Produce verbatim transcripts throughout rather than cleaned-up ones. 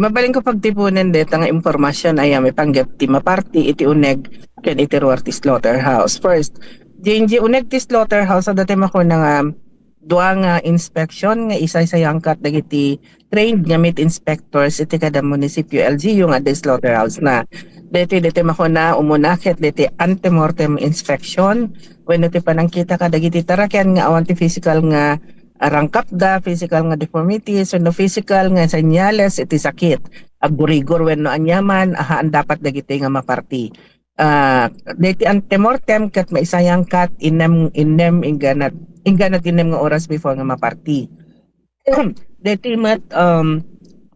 Mabalin ko pagtipunen deta nga impormasyon ay, ah, maipanggep ti maparti iti uneg ken iti ruar ti slaughterhouse. First, diay uneg ti slaughterhouse, adda ti makuna nga dua nga inspection nga isaysayangkat dagiti trained nga meat inspectors iti kada munisipyo, L G U, nga adda slaughterhouse na. Daytoy, daytoy makuna, umuna ket daytoy antemortem inspection wenno ti panangkita kadagiti taraken nga awan ti physical nga arangkapda, physical nga deformities, wenno physical nga senyales iti sakit, aggurigor wenno aniaman, ahaan dapat dagitoy nga maparti. Ah, daytoy antemortem ket maisayangkat innem, innem ingganat, ingganat innem nga oras before nga maparti. Daytoy met, um,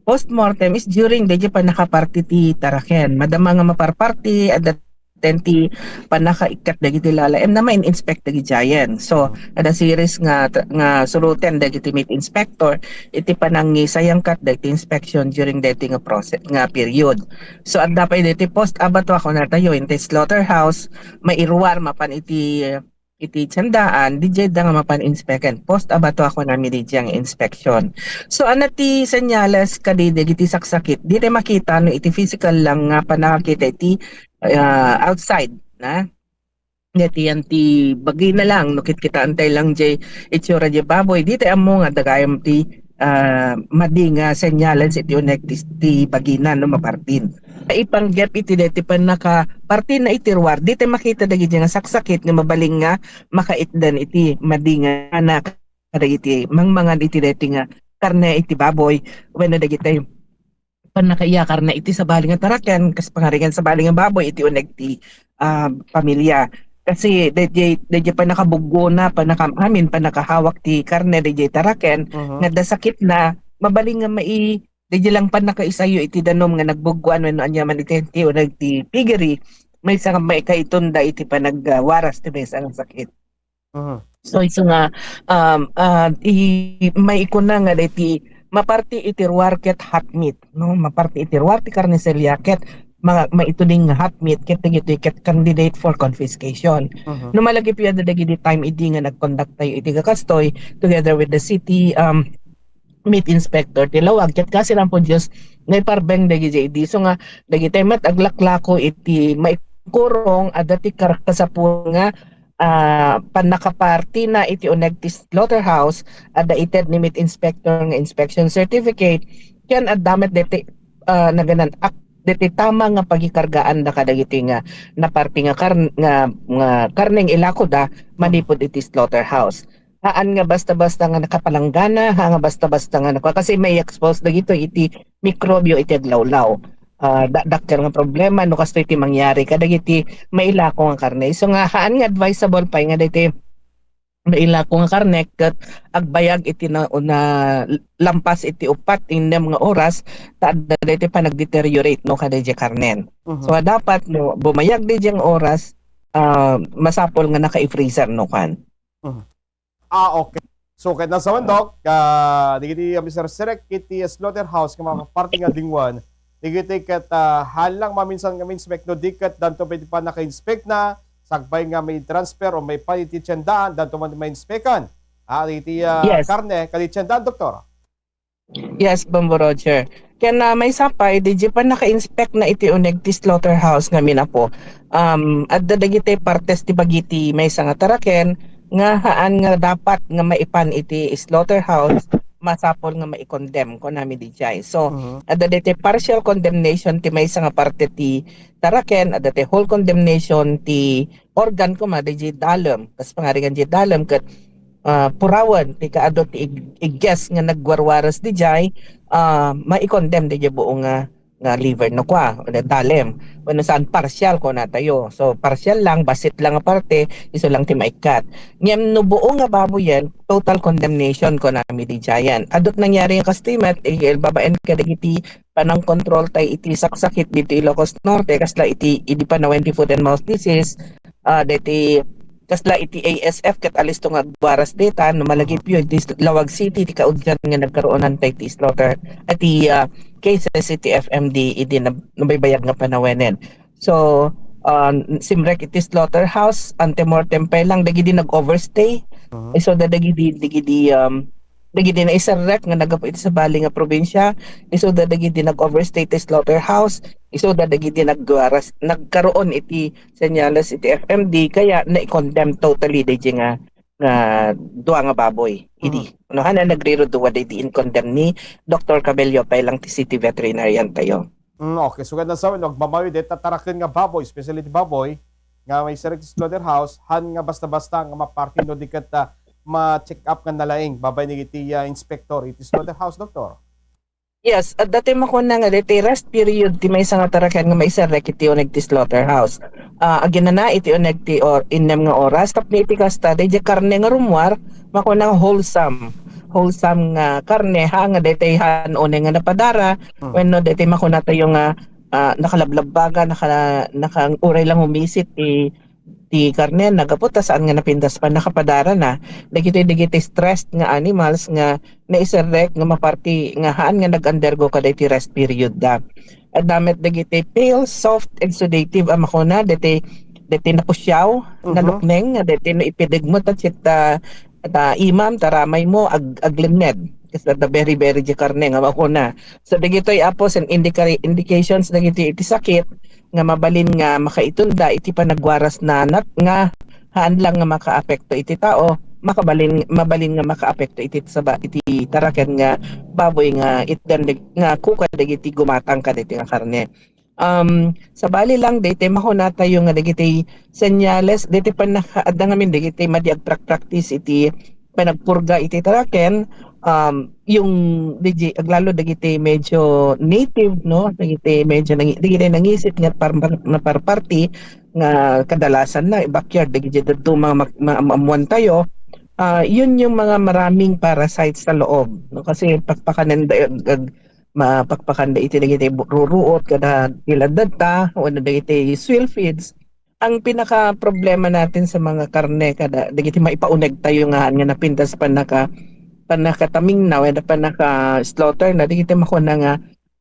postmortem is during daytoy pannakaparti ti taraken. Madama nga maparparti, adda ten ti pannakaikkat dagiti lalaem na ma-inspect dagiti giant. So, adda series nga tra-, nga suruten dagiti meat inspector iti panangisayangkat dagiti inspection during daytoy nga process, nga period. So, adda pay daytoy post-abattoir kunatayo, iti slaughterhouse, mairuar mapan iti, iti tiendaan, diay da nga mapan inspeken. Post-abattoir kunami diay nga inspection. So, ania ti senyales kadi dagiti saksakit? Dita makita no iti physical lang nga pannakakita iti, ah, outside na. Ngem ti yan ti bagina lang, no kitkitaantay lang diay itsura diay baboy, dita ammo nga adda gayam ti, ah, madi nga senyales iti uneg ti, ti bagina no mapartin. Ipanggep iti daytoy pannakapartina iti ruar, dita makita dagiti nga saksakit nga mabalin nga makaitdan iti madi nga anak kadagiti mangmangan iti daytoy nga karne iti baboy wenno dagiti pannakaiyakarna iti sabali nga taraken, kas pangarigan sabali nga baboy iti uneg ti, ah, pamilya. Kasi daydiay, daydiay pannakabuggona, pannakam-amin, pannakahawak ti karne daydiay taraken, Mhm. nga adda sakitna, mabalin nga mai-, daydiay lang pannakaisayo iti danum nga nagbuggoan wenno aniaman iti henti o nagti piggery, maysa nga maikaitonda iti panagwaras ti maysa nga sakit. Mhm. So, isu nga, um, ah, i-, maikuna nga daytoy maparti iti ruar ket hot meat, no? Maparti iti ruar ti karniseria ket ma-, maituding nga hot meat ket dagitoy ket candidate for confiscation. Mhm. No malagipyo adda dagiti time idi nga nagkondaktayo iti kakastoy together with the city, um, meat inspector ti lawag ket kasi lang po Dios naiparbeng dagiti idi. So nga dagiti met aglaklako iti maikurong adda ti kar-, kasapulan nga ah, pannakapartina iti uneg ti slaughterhouse, adda ited ni meat inspector nga inspection certificate, ken adda met deti, ah, naganan-ak deti tama nga pagikargaanda kadagiti nga naparti nga kar-, nga, nga karneng ilakoda manipud iti slaughterhouse. Haan nga basta-basta nga nakapalanggana, haan nga basta-basta nga naka-, kasi may expose dagito iti mikrobyo iti aglawlaw. Ah, da-, dakkel nga problema no kastoy ti mangyari kadagiti mailako nga karne. Isu nga haan nga advisable pay nga daytoy mailako nga karne ket agbayag iti na, na lampas iti upat, innem nga oras ta adda daytoy panagdeteriorate no kadaydiay karnen. Mhm. So, dapat no bumayag daydiay nga oras, ah, masapul nga naka-freezer no kan. Mhm. Ah, okay. So, ket nasawen, Doc, ah, dagiti, ah, miserserek iti slaughterhouse nga maparti nga dingwen, dagiti ket, ah, haan lang maminsan nga ma-inspect no di ket danto pay ti pannaka-inspect na, sakbay nga mai-transfer o maipan iti tiendaan, danto man ma-inspectan. Ah, dagiti, ah, Yes. karne, kadi tiendaan, Doktor? Yes, Bombo Roger. Ken, ah, maysa pay, daydiay pannaka-inspect na iti uneg ti slaughterhouse nga amin, Apo. Um, adda dagiti partes ti bagiti maysa nga taraken nga haan nga dapat nga maipan iti slaughterhouse, masapul nga mai-condemn, kunami daydiay. So, Mhm. adda daydiay partial condemnation ti maysa nga parte ti taraken, adda ti whole condemnation ti organ koma daydiay dalem. Kas pangarigan daydiay dalem ket, ah, purawen ti kaadu ti ig-, igges nga nagwarwares daydiay, ah, mai-condemn daydiay buo nga, nga liver no kua, o dalem. Wenno saan, partial kunatayo. So, partial lang, bassit lang nga parte, isu lang ti maikkat. Ngem no buo nga baboyen, total condemnation kunami daydiayen. Adut nangyari nga kastoy met, eh, babaen kadagiti panangkontrol tay iti saksakit dito Ilocos Norte, kasla iti idi panawen ti foot and mouth disease, ah, deti kasla iti A S F ket alisto nga agwaras dita, no malagipyo iti Laoag City ti kaudyan nga nagkaruonan tay ti slaughter, iti, ah, cases iti F M D idi na-, nabaybayag nga panawenen. So, ah, simrek iti slaughterhouse, antemortem pay lang dagidi nag-overstay. Mhm. Isu da dagidi, dagidi, um, dagiti naiserrek nga naggapu iti sabali nga probinsya, isuda dagiti nag-overstay ti slaughterhouse, isuda dagiti nagwaras, nagkaroon iti senyales iti F M D, kaya na-condemn totally daydi nga, nga dua nga baboy idi. Mhm. No, hana nagrirudua daydi in-condemn ni Doktor Cabello pay lang ti city veterinarian tayo. Mm, okay. So, kada sa no, agmamayo deta taraken nga baboy, especially ti baboy, nga maiserrek ti slaughterhouse, han nga basta-basta nga maparti no di ket, ah, ma-check up nga nalaing, babay ni iti, ah, inspector, iti slaughterhouse, doktor. Yes, adda ti makuna nga daytoy rest period ti maysa nga taraken nga maiserrek iti uneg ti slaughterhouse. Ah, aginana iti uneg ti or-, innem nga oras, tapno iti kasta, daydi karne nga rummuar, makuna nga wholesome. Wholesome nga karne, ha, nga daytoy han uneg nga napadara, Hmm. wenno daytoy makuna tayo nga, ah, nakalablabbaga, naka-, naka-, uray lang umisit ti ti karnena gapu ta saan nga napintas pannakapadarana. Dagitoy, dagiti stressed nga animals nga naiserrek nga maparti nga haan nga nag-undergo kadagiti rest period da. Adda met dagiti pale soft exudative a makuna, dagiti, dagiti napusiaw, Mhm. nalukneng, nga dagiti no ipideg mo ta, ta imam, ta ramay mo, ag-, aglenned. Kasi the very, very di karne nga makuna. So, dagitoy, apo, sen indica-, indications dagiti iti sakit, nga mabalin nga makaitunda iti panagwaras na nat-, nga haan lang nga makaapekto iti tao, makabalin, mabalin nga makaapekto iti saba-, iti taraken nga baboy nga itdan dag-, nga kuka dagiti gumatang kadagiti nga karne. Um, sabali lang, daytoy makunatayo nga dagiti senyales, daytoy pannaka-, adda ngamin dagiti madi agprak-practice iti panagpurga iti taraken, um, yung digi-, aglalo dagiti medyo native, no? Dagiti medyo nangi-, dagiti nangisit nga par-, nga parparti nga kadalasan na backyard, dagiti dadduma nga mak-, ma-, maammuan tayo. Ah, yun yung mga maraming parasites sa loob, no? Kasi pakpakanen da, ag-, ag-, mapakpakan da iti dagiti bu-, ruruot kada iladdad ta, wenno dagiti soil feeds. Ang pinakaproblema natin sa mga karne kada dagiti maipauneg tayo nga, nga napintas pannaka-, pannakatamingna wenno pannaka-slaughter na, dagiti makuna nga,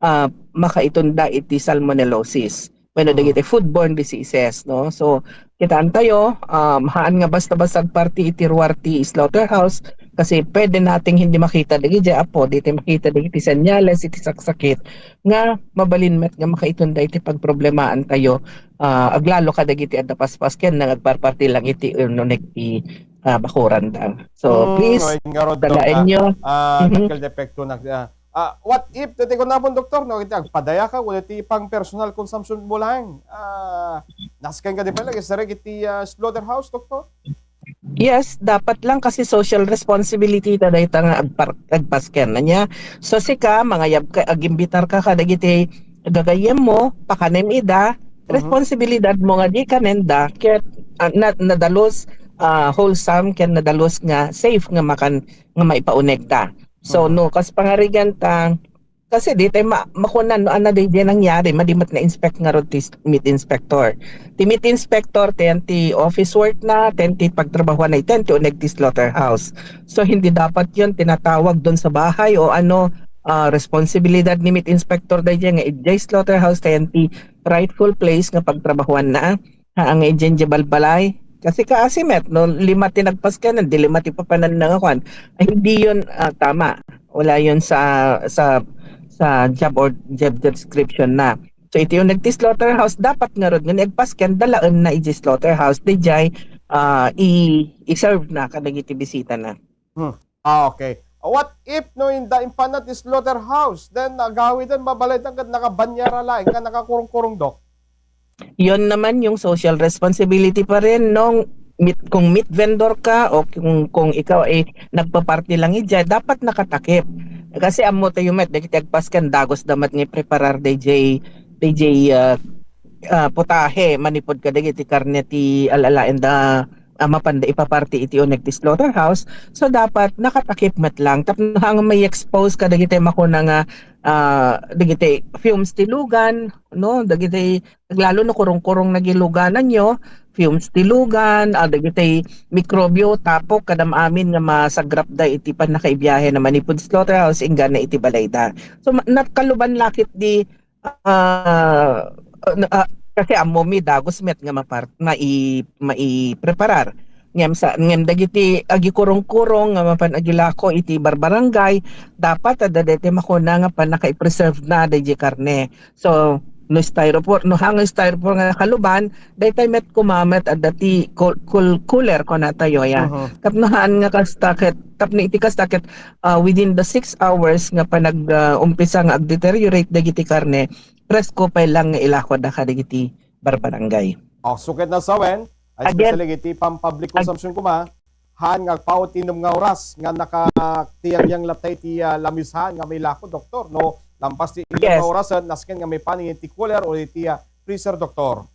ah, makaitunda iti salmonellosis wenno Hmm. dagiti foodborne diseases, no? So, kitaan tayo, um, haan nga basta-basta agparti iti ruar ti slaughterhouse kasi pwede nating hindi makita dagiti apo, diti makita dagiti senyales iti saksakit nga mabalin met nga makaitunda iti pagproblemaan tayo, ah, aglalo kadagiti adda paspas ken nagparparti lang iti uneg ti, ah, bakuranda. So, Mm, please, ay, ngarud, Doc, talaenyo. Ah, ah, Mhm. dakkel depekto na, ah, ah, what if, ti kunamon, doktor, no, iti agpadayaka, wala ti pang personal consumption mo lang. Ah, nasken ka di pala, isarek iti, ah, slaughterhouse, doktor? Yes, dapat lang kasi social responsibility ta dayta nga agpar-, agpasken. Ania? So, sika, mangayab ka, agimbitar ka kadagiti gagayyem mo, pakanem ida, Mhm. responsibilidad mo nga di kanenda, ket, ah, na-, nadalus, ah, wholesome, ken nadalus nga safe nga makan, nga maipauneg ta. So, Mhm. no, kas pangarigan ta, kasi di tayo ma-, makunan no, ano, di, di nangyari, madi met na-inspect ngarud ti s-, meat inspector. Ti meat inspector, ti, ti office work na, ti, ti pagtrabahuan na, ti, ti uneg ti slaughterhouse. So, hindi dapat yun tinatawag doon sa bahay o ano, ah, responsibilidad ni meat inspector da dyan nga ijay slaughterhouse, ti, ti rightful place nga pagtrabahuan na. Ha, ang agent di balbalay. Kasi kaasi met, no, lima ti nagpasken, di lima ti papanan na nga kwan. Ay, hindi yun, ah, tama. Wala yun sa, sa, sa job or job description na. So, iti yung nagti slaughterhouse, dapat nga rod, nga nagpasken, dalaen na iti slaughterhouse, di jay, ah, i-, i-serve na, kadagiti bisita na. Hmm. Ah, okay. What if no inda impana ti slaughterhouse, then nagawiden, mabalay ket nakabanyara laeng nga nakakurong-kurong, Dok? Yon naman yung social responsibility pa rin nung meat, kung meat vendor ka o kung, kung ikaw ay nagpa-party lang ija, dapat nakatakip. Kasi ammo tayo met, dagiti agpasken, dagos da met nga preparar D J, D J, ah, ah, putahe, manipod kadagiti karne ti al-alaen da, ah, mapanda ipaparti iti uneg ti slaughterhouse. So, dapat nakatakip met lang. Tapno haan nga ma-expose kadagiti makuna nga, ah, dagiti fumes ti lugan, no? Dagiti, lalo no kurong-kurong nagilugananyo, fumes ti lugan, ah, dagiti mikrobyo, tapok, kadam amin nga masagrapda iti pannakaibiahe na manipud slaughterhouse, inggana iti balayda. So, ma-, nakaluban lakit di ah, na, ah, kasi ammo mi dagos met nga mapar-, mai-, maipreparar. Ngem sa, ngem dagiti agikurong-kurong nga mapan agilako iti barbarangay, dapat adda daytoy makuna nga pannaka-i-preserve na daydiay karne. So, no styrofoam, no haan nga styrofoam nga nakaluban, daytoy met koma met adda ti cool, cool, cooler kunatayo, ya. Mhm. Tapno haan nga kasta ket, tapno iti kasta ket, ah, within the six hours nga panag-, ah, umpisa nga agdeteriorate dagiti karne, presko pay lang nga ilakoda kadagiti barbarangay. Oh, so ket nasawen, ah, again, especially iti pam-public consumption koma, haan nga agpaut ti inum nga oras nga nakatiyangyang latta iti, ah, lamisahan nga mailako, Doktor, no? Lampas ti inum nga orasen, nasken nga maipaning iti cooler o iti, ah, freezer, Doktor.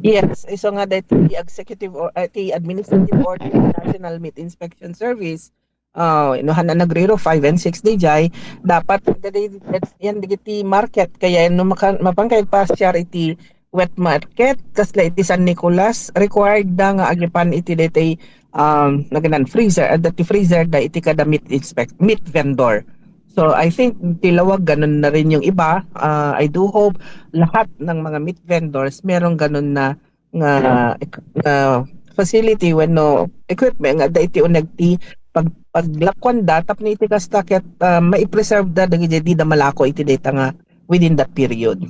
Yes, isu nga daytoy ti executive or, ah, ti administrative order ti National Meat Inspection Service. Ah, no, haan nga nagriro five and six D J, dapat dagiti, yan dagiti market, kaya no maka-, mapan kayo pasiar iti wet market, kasla iti San Nicolas, required da nga agipan iti daytoy, um, nagannan freezer, adda ti freezer da iti kada meat inspect, meat vendor. So, I think ti Laoag ganun na rin yung iba. Ah, I do hope lahat ng mga meat vendors merong ganun na nga, nga facility wenno equipment nga adda iti uneg ti pag-, paglakuanda tapno iti kasta ket, ah, maipreserve da dagiti dida malako iti dayta nga within that period.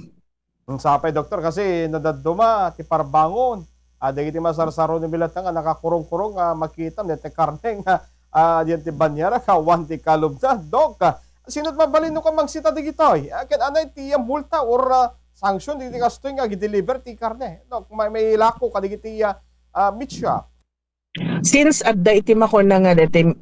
Sapay, Doktor, kasi nadadduma ti parbangon. Ah, dagiti masarsaro ni Milata nga nakakurong-kurong nga makita dayta karne nga, ah, diyan ti banyera, kawan ti kalubna. Dok, ah, sino ti mabalin no ka mangsita dagitoy? Ah, ken anay ti, ah, multa or, ah, sanction dagiti kastoy nga agideliver ti karne? Dok, may, may lako kadagiti, ah, ah, meat shop. Since adda iti makuna nga daytoy,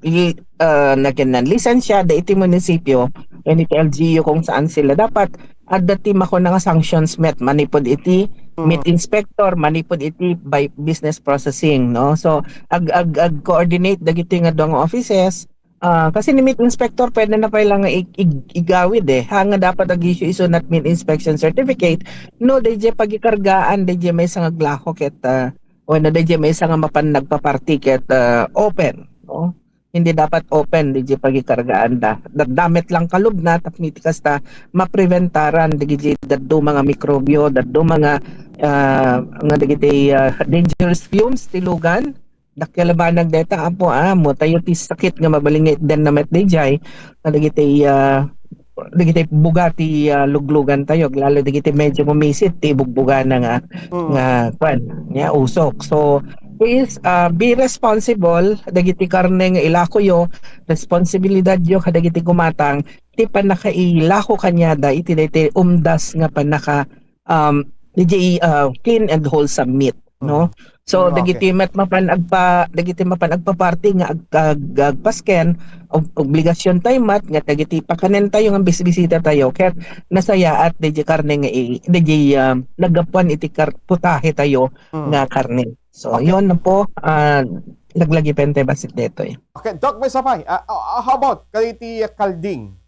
ah, nagannan lisensia da iti munisipyo, and iti L G U kung saan sila, dapat adda ti makuna nga sanctions met manipud iti meat inspector, manipud iti by business processing, no? So, ag-, ag-, ag-coordinate dagiti nga dua nga offices, ah, kasi ni meat inspector, pwede na pay lang nga ig-, ig-, igawid, eh. Ha, nga dapat ag-issue isu not meat inspection certificate, no, daydiay pagikargaan, daydiay maysa nga aglako ket, ah, wenno daydiay maysa nga mapan nagpa-party ket, ah, open, no? Hindi dapat open daydiay pagikargaan da. Daddamet lang kalubna, tapno iti kasta, mapreventaran dagiti dadduma nga mikrobyo, dadduma nga, ah, nga dagiti, ah, dangerous fumes ti lugan. Dakkel a banag dayta, Apo, ah, ammo tayo ti sakit nga mabalin nga itdan na met daydiay, kadagiti, ah, dagiti buga ti, ah, luglugan tayo, aglalo dagiti medyo mumisit ti bugbugana nga, Mm. nga, kwan, nga usok. So, please, ah, be responsible, dagiti karne nga ilakoyo, responsibilidadyo kadagiti gumatang, ti pannakailako kaniada iti daytoy umdas nga pannaka, um, daydiay, ah, clean and wholesome meat, no? Mm. So, Mm, dagiti okay. met mapan agpa-, dagiti mapan agpaparti nga ag-, ag-, agpasken, ob-, obligasion tayo met nga dagiti pakanen tayo nga bisbisita tayo, ket nasayaat daydiay karne nga i-, daydiay, ah, naggapuan iti kar-, putahe tayo Mm. nga karne. So, Okay. yun na po, ah, laglagipen tayo basit daytoy. Okay, Doc, may sapay. Ah, ah, how about kadagiti, ah, kalding?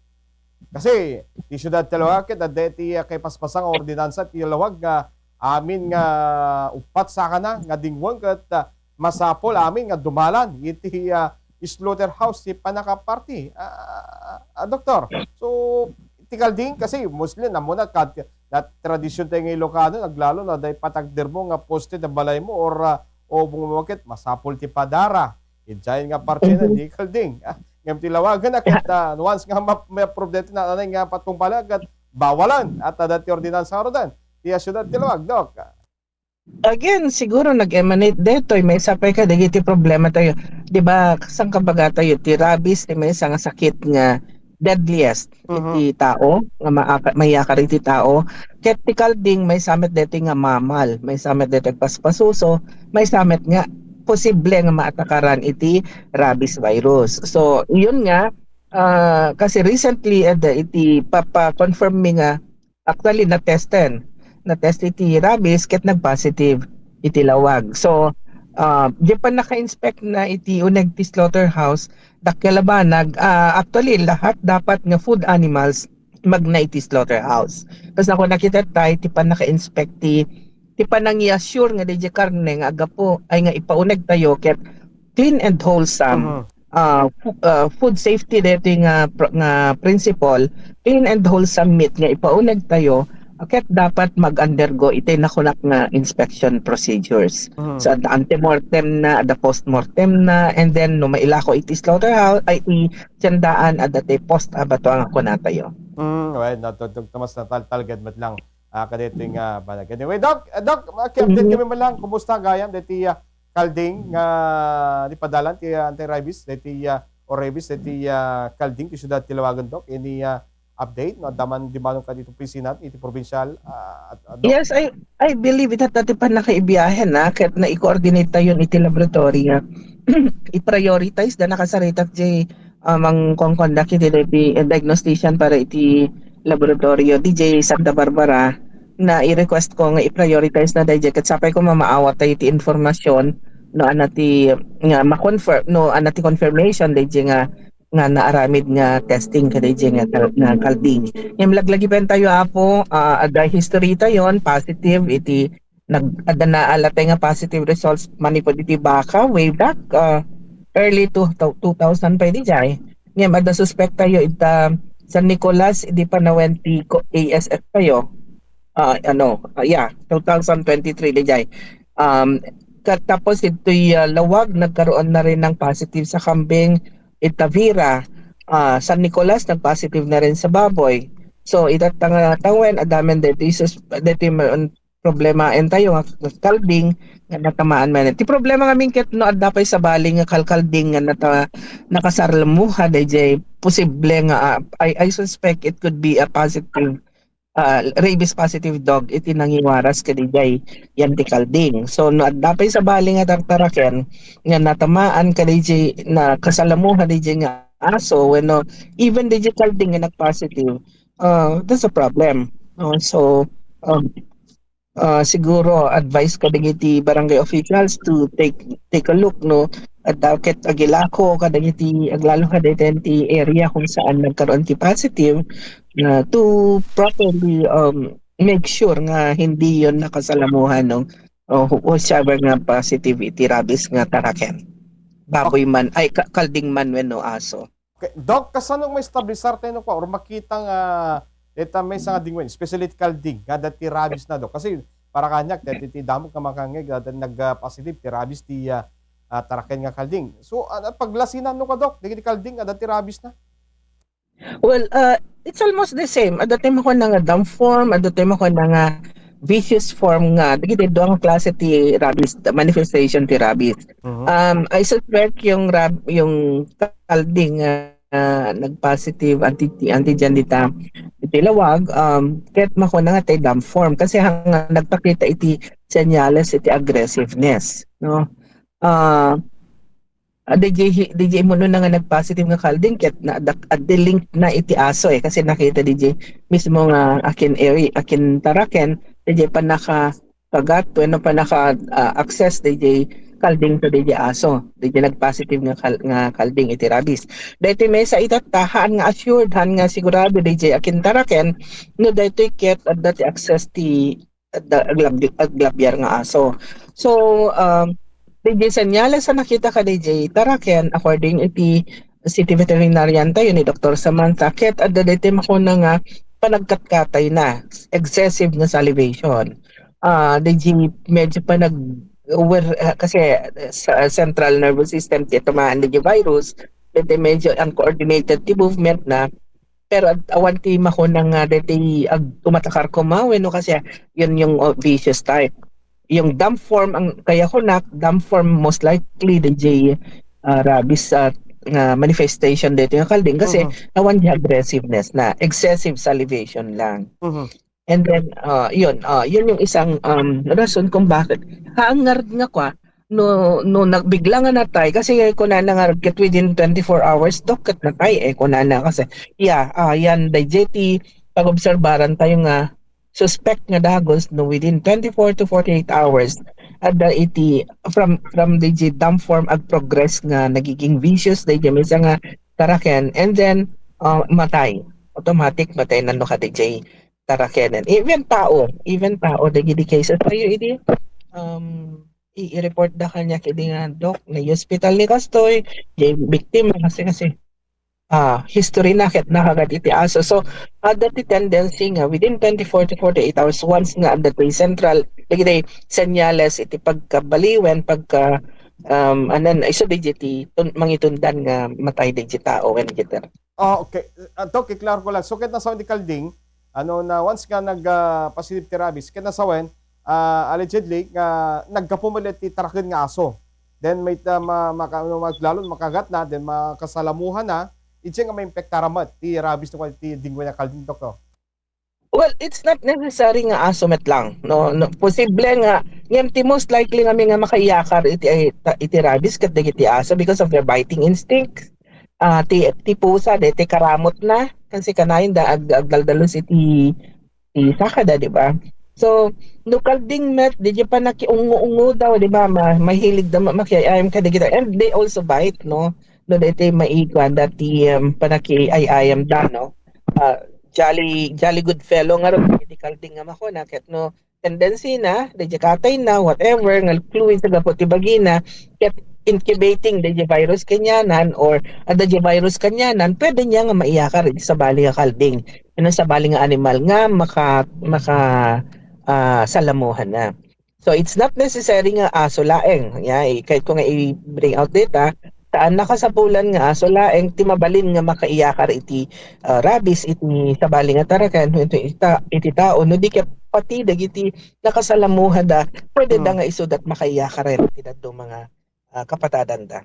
Kasi ti siudad ti Laoag ket adda iti, ah, kaipaspasa nga ordinansa ti Laoag nga amin nga uppat sakana nga dingwen ket, ah, masapul amin nga dumalan iti, ah, slaughterhouse ti pannakaparti. Ah, ah, Doktor, so ti kalding kasi mostly ammona kad-, na tradisyon tayo nga Ilocano, aglalo no adda patagdermo nga poste ti balaymo or, ah, ubong mo ket masapul ti padara. Idiay nga parte na, Mhm. di kalding. Ah, ngem ti Laoag ket, ah, once nga ma-, ma-approve daytoy nga patungpalan ket bawalan. Adda ti ordinansa ngaruden ti siudad ti Laoag, Doc. Again, siguro nag-emanate daytoy, maysa pay kadagiti problema tayo. Di ba, saan kabaga tayo, ti rabies, ti maysa nga sakit nga deadliest Mhm. iti tao, nga maaka-, mayakar iti tao. Ket ti kalding, maysa met daytoy nga mammal, maysa met daytoy paspasuso, maysa met nga posible nga maatakaran iti rabies virus. So, yun nga, ah, kasi recently, adda iti papa-confirm mi nga actually, natesten. Natest iti rabies ket nagpositive iti Laoag. So, ah, di pa naka-inspect na iti uneg ti slaughterhouse, dakkel a banag, ah, actually, lahat dapat nga food animals magna iti slaughterhouse. Kas ako nakita tay, ti pa naka-inspect ti, ti pa nangi-assure nga di karne nga agapo, ay nga ipauneg tayo ket clean and wholesome. Mhm. Ah, fu-, ah, food safety daytoy nga pr-, nga principle, clean and wholesome meat nga ipauneg tayo, Ket dapat mag-undergo iti nakunak nga inspection procedures. Mhm. So, adda antemortem na, adda postmortem na, and then no mailako iti slaughterhouse, ay, iti tiendaan, adda ti post a batuang a kunatayo. Mm, well, natutog ta mas nataltalged met lang, ah, kadaytoy nga banag. Anyway, Doc, ah, Doc, maki-update Mhm. kami man lang. Kumusta gayam daytoy, ah, Kalding nga di padalan ti, ah, anti-rabies, daytoy, ah, o rabies, daytoy, ah, Kalding ti siudad ti Lawagen, Doc? Any, ah, update, no? Adda man di manon kadi iti opisina, iti probinsial, ah, at, at, Doc? Yes, I, I believe it, at ti pannakaibiahen, ah, ket na-coordinate tayon iti laboratory, ah. I-prioritize da nakasarita ti, ah, mangkonkondak iti, iti diagnostician para iti laboratorio, D J Santa Barbara, na i-request ko nga i-prioritize na dayjay ket sapay ko mamaawat tayo iti informasyon no ana ti nga ma-confirm, no ana ti confirmation dayjay nga, nga naaramid nga testing kadayjay nga kal-, nga Kalding. Ngem laglagipen tayo, Apo, ah, adda history tayon positive iti nag-, adda naalatay nga positive results manipud iti baka way back, ah, early to, to, two thousand pa idi jay. Ngem adda suspek tayo ita San Nicolas, idi panawen ti ko-, A S F tayo. Ah, ano, ah, yeah, two thousand twenty-three di jay. Um, kat-, tapos ito'y, ah, Lawag, nagkaroon na rin ng positive sa kambing, ita Vira, ah, San Nicolas, nag-positive na rin sa baboy. So, ita tanga-, tawen, adamen deti sus-, deti ma-, problemaen tayo nga Kalding nga natamaan man. Ti problema ngamin ket no adda pay sabali nga kalkalding nga nata-, nakasarlamuha dayjay posible nga, ah, I, I suspect it could be a positive, ah, rabies positive dog iti nangiwaras kadayjay yan ti Kalding. So no adda pay sabali nga tartaraken nga natamaan kadayjay, nakasarlamuha dayjay nga aso wenno even dayjay Kalding nga nagpositive, ah, that's a problem. No? So, um, ah, siguro advice kadagiti barangay officials to take, take a look, no, adda ket agilako kadagiti aglalo kadaytoy ti area kung saan nagkaroon ti positive, na to properly, um, make sure nga hindi yon nakasalamuhan, no, o who-, whosoever nga positive iti rabies nga taraken. Baboy man, ay, ka-, kalding man wenno aso. Okay. Doc, kasano maestablisar tayo no kua or makita nga deta maysa nga dingwen, especially ti kalding, nga adda ti rabies na, Doc? Kasi para kaniak, deti ti damo nga makangngeg, adda nag, ah, positive ti rabies ti, ah, ah, taraken nga kalding. So, ah, paglasinan no kua, Doc, dagiti kalding, adda ti rabies na? Well, uh, it's almost the same. Adda ti makuan nga dump form, adda ti makuan nga vicious form nga, dagiti dua nga klase ti rabies, manifestation ti rabies. Mhm. Um, I suspect yung rab-, yung kalding nga, ah, nag-positive anti-, antigen dita, iti Lawag, um, ket makuan nga ti dump form kasi hang nagpakita iti senyales iti aggressiveness, no? Ah, ah, D J hi-, D J Muno na nga nag-positive nga kalding ket na, dak-, adda link na iti aso, eh, kasi nakita D J mismo nga akin area, akin taraken, D J panaka-, kagat wenno panaka, ah, access dayjay kalding to dayjay aso, dayjay nag-positive nga kal-, nga kalding iti rabies. Daytoy maysa itatta, haan nga assured, haan nga sigurado dayjay akin taraken no daytoy ket adda ti access ti adda aglab-, aglabiar nga aso. So, um, dayjay senyales a nakita kadayjay taraken, according iti city veterinarian tayo ni Doktor Samantha, ket adda daytoy makuna nga panagkatkatay na, excessive nga salivation. Ah, dayjay medyo panag-, wer-, ah, kasi sa central nervous system ti tamaan dayjay virus, dayjay medyo uncoordinated ti movement na, pero ad-, awan ti makuna nga deti ag-, umatakar koma, wenno kasi yun yung, oh, vicious type. Yung dump form ang kaya kunak, dump form most likely dayjay, ah, rabies, ah, nga manifestation deti nga kalding kasi Mhm. awan di aggressiveness na, excessive salivation lang. Mhm. And then, ah, yun, ah, yun yung isang, um, rason kung bakit. Haangar nga kwa, no, no, nagbigla nga natay, kasi kunana nga ket within twenty-four hours, Dok, ket natay, eh, kunana kasi, yeah, ah, yan, dayjay ti pag-obserbaran tayo nga suspect nga dagos, no, within twenty-four to forty-eight hours, adda iti, from, from dayjay dump form, ag-progress nga nagiging vicious, dayjay maysa nga taraken, and then, ah, matay. Automatic, matay na no kadayjay tarakenen. Even tao, even tao, dagiti cases tayo idi, um, i-, i-report da kaniak idi nga, "Dok, nai-hospital ni kastoy, di biktima," kasi, kasi. ah, history na ket nakaagad iti aso. So, adda ti tendency nga within twenty-four to forty-eight hours, once nga adda ti central, dagiti senyales iti pagkabaliwen, pagka, um, anan, isu dagiti tun-, mangitundan nga matay dagiti tao ken dagiti. Oh, okay. Anto, kiklaro ko lang. So, ket nasawen ti kalding, ano, na once nga nag, ah, positive ti rabies, ket nasawen, ah, allegedly, nga naggapu met ti taraken nga aso. Then, may ta-, ma-, maka-, ano, maglalon, makagat na, then makasalamuhan na, idiay nga maimpektar met ti rabies no ti dengue nga kalding, Doktor. Well, it's not necessary nga aso met lang, no? No, posible nga, ngem ti most likely nga mi nga makaiyakar iti, ay, ta-, iti rabies ket dagiti aso because of their biting instinct. Ah, ti, ti pusa, dagiti karamut na, kasi kanayon da ag-, agdaldalus iti, iti saka da, di ba? So, no kalding met, dagiti panakiungo-ungo daw, di ba? Ma-, mahilig da ma-, makiay-ayam kadagita. And they also bite, no? No, dagiti maikuan da ti, um, panakiay-ayam da, no? Ah, jolly, jolly good fellow ngarud dagiti kalding nga makuna, ket no, tendency na, dagiti katay na, whatever, nga fluids a gapu ti bagina, ket incubating dagiti virus kanianan or adda dagiti virus kanianan, pwede niya nga maiyakar iti sabali nga kalding. Ken sabali nga animal nga maka-, maka-, ah, salamuhan na. So, it's not necessary nga aso laeng. Ya, eh, kayat ko nga i-bring out data, saan nakasapulan nga aso laeng ti mabalin nga makaiyakar iti, ah, rabies iti sabali nga taraken, iti, ita-, iti tao, no di ket pati dagiti nakasalamuhanda, pwede da Hmm. nga isudat makaiyakaren iti dadduma nga, ah, kapatatanda.